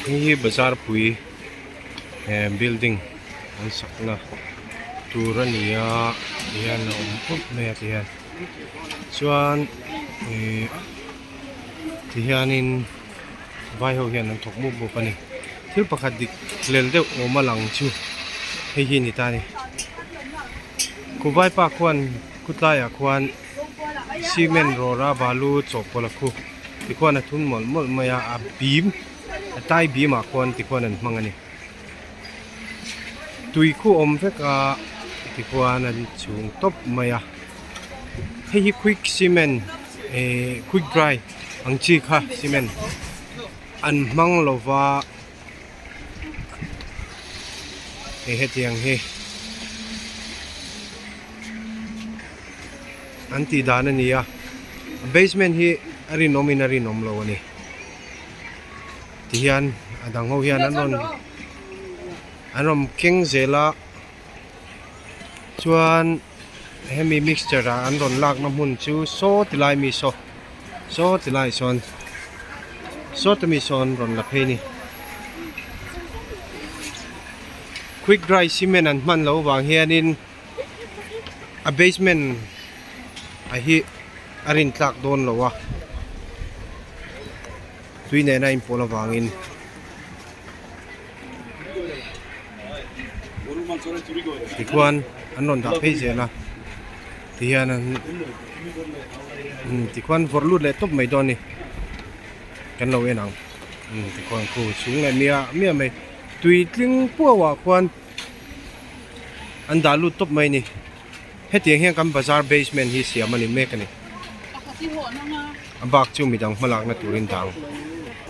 Hei hi bazar pui eh building an sakna tur a ni a tihian a awm pup mai a tihian chuan ihh tihianin vai ho hian an thawk mup mup a ni thil pakhat dik hlel deuh awm a lang chu hei hi a ni ta a ni khuvaipa khuan khutlaiah khuan cement rawra balu chawhpawlh a khu tikhuan a thun mawlh mawlh mai a a bim a tai bim ah khuan tikhuan an hmang a ni tui khu awm vek a tikhuan an chhung tawp mai a hei hi quick cement ehh quick dry ang chi kha cement an hmang lova hei hetiang hi an tih dan a ni a basement hi a rinawm in a rinawm lo a ni tihian a dang ho hian an rawn an rawn keng zel a chuan hemi mixture ah an rawn lakna hmun chu saw ti lai mi saw saw ti lai sawn saw te mi sawn rawn la phei a ni quick dry cement an hman loh vang hianin a basement a hi a rin tlak dawn lo a tui nena inpawl avangin. Tikhuan an rawn dah phei zel a tihian an umm tikhuan vawrh lut leh tawp mai dawn a ni kan lo en ang umm tikhuan khu chhung leh miah miah mai tui tling puau ah khuan an dah lut tawp mai a ni hetiang hian kan bazar basement hi siam a ni mek a ni a bak chu midang hmalakna turin dang.